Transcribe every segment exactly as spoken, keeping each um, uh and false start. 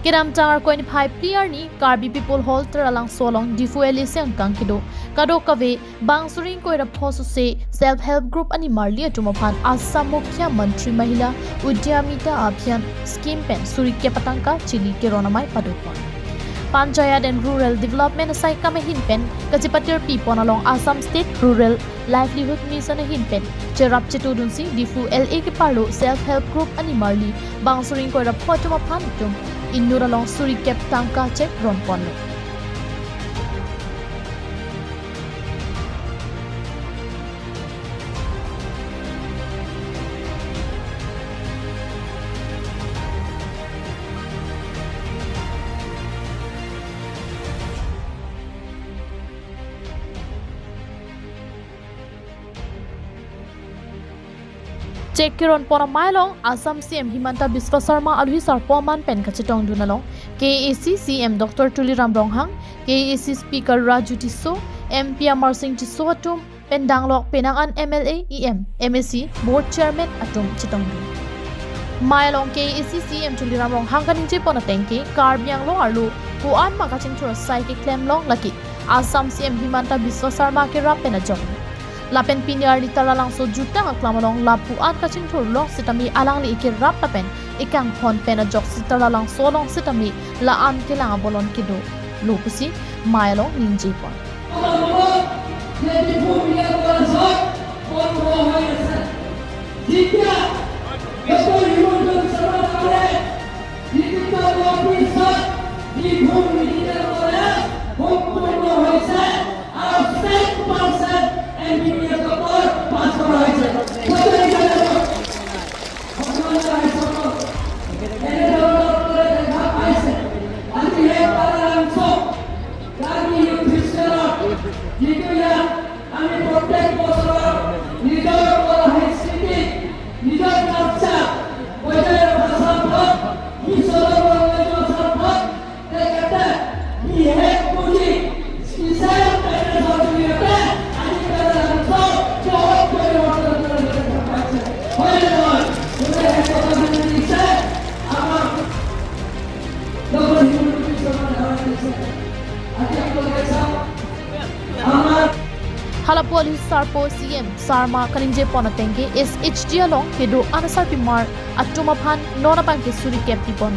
Kedamtang Arkoi niphai phli arni Karbi People Hall Taralangso along Diphu L A C angkang kedo kadokave bang suri ingkoi ra pho sose Self Help Group animarli atum aphan Assam Mukhyamantri Mahila Udyamita Abhiyan scheme pen suri kep atangka chili keron amei padopon. Panchayat and Rural Development asaikam ahin pen kachepatirpipon along Assam State Rural Livelihood Mission ahin pen cherap chetodunsi Diphu L A keparlo Self Help Group animarli bang suri ingkoi ra pho atum aphan itum inut along suri kep tangka chek ronponlo. Chek keronpon amei along Assam C M Himanta Biswa Sarma aluhi sarpo aman pen kachetongdun along K A A C C M Doctor Tuliram Ronghang, K A A C Speaker Raju Tisso, M P Amarsing Tisso atum pen danglok penang an M L A, E M, M A C, Board Chairman atum chetongdun. Amei along K A A C C M Tuliram Ronghang kaningjepon ateng ke Karbi Anglong arlo pu-an ma kachingthur asai keklem long lake Assam C M Himanta Biswa Sarma kerap pen ajok. Lapen pini arni Taralangso jutang aklam along lapu-an kachingthur long sitame alangli ekerap lapen ekanghon pen ajoksi Taralangso along sitame la-an kelang abolon kedolo pusi amei along ningjepon. যেতিয়া ডক্টৰ হিমন্ত বিশ্ব শৰ্মাই কৃতিত্ব লোৱাৰ পিছত Diphu medical college সম্পূৰ্ণ হৈছে আৰু cent percent M B B S doctor পাছ কৰা হৈছে। সঁচাকৈ জানে? সন্মানীয় ৰাইজসকল, এনেধৰণৰ ডক্টৰে দেখা পাইছে। আজি সেই তাৰাৰাংচু কাৰ্বি ইউথ ফেষ্টিভেলত যিটো ইয়াত আমি প্ৰত্যেক বছৰ নিজৰ কলা সংস্কৃতি, নিজৰ কালচাৰ বজাই ৰখাৰ স্বাৰ্থত, বিশ্বদৰবাৰত লৈ যোৱাৰ স্বাৰ্থত তেখেতে বিশেষ পুঁজি, স্পেচিয়েল পেকেজৰ জৰিয়তে আজি তাৰাৰাংচু বহুত পৰিৱৰ্তন কৰিবলৈ দেখা পাইছে। হয় নে নহয়? কোনে সেই কথাটো নিদিছে? আমাৰ ডক্টৰ হিমন্ত বিশ্ব শৰ্মাই দিছে। আজি আপোনালোকে চাওক, আমাৰ Halapu aluhi sarpo C M Sarma kaningjepon ateng ke S H G along kedo-an asarpimar atum aphan non abangke suri kep pipon.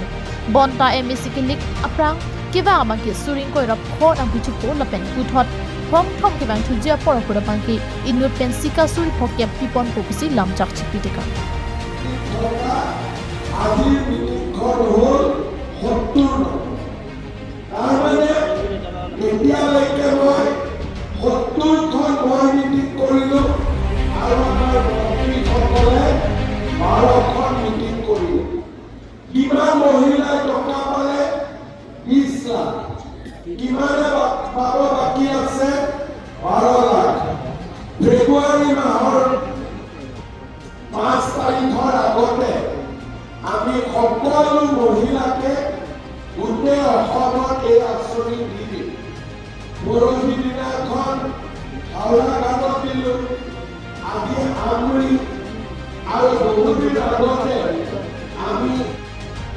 Bonta M A C kelik aphrang kevang abangke suri ingkoi ra pho nangpithupo lapen puthot phongthom kevang thuji apor ahut abangke inut pen sika suri pho kep piponpo pusi lamchak chipitekang. আজিৰ মিটিংখন হ'ল সত্তৰ নম্বৰ। তাৰমানে এতিয়ালৈকে মই সত্তৰখন মই মিটিং কৰিলো আৰু আমাৰ মন্ত্ৰীসকলে বাৰখন মিটিং কৰিলে। কিমান মহিলাই টকা পালে? বিশ লাখ। কিমানে বা-, পাব বাকী আছে? বাৰ লাখ। ফেব্ৰুৱাৰী মাহৰ পাঁচ তাৰিখৰ আগতে আমি সকলো মহিলাকে গোটেই অসমত এই আঁচনি দি দিম। পৰহি দিনাখন হাওৰা গাঁৱত দিলো, আজি আমৰি আৰু বহুদিন আগতে আমি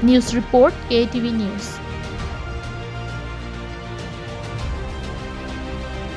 News report, K T V News.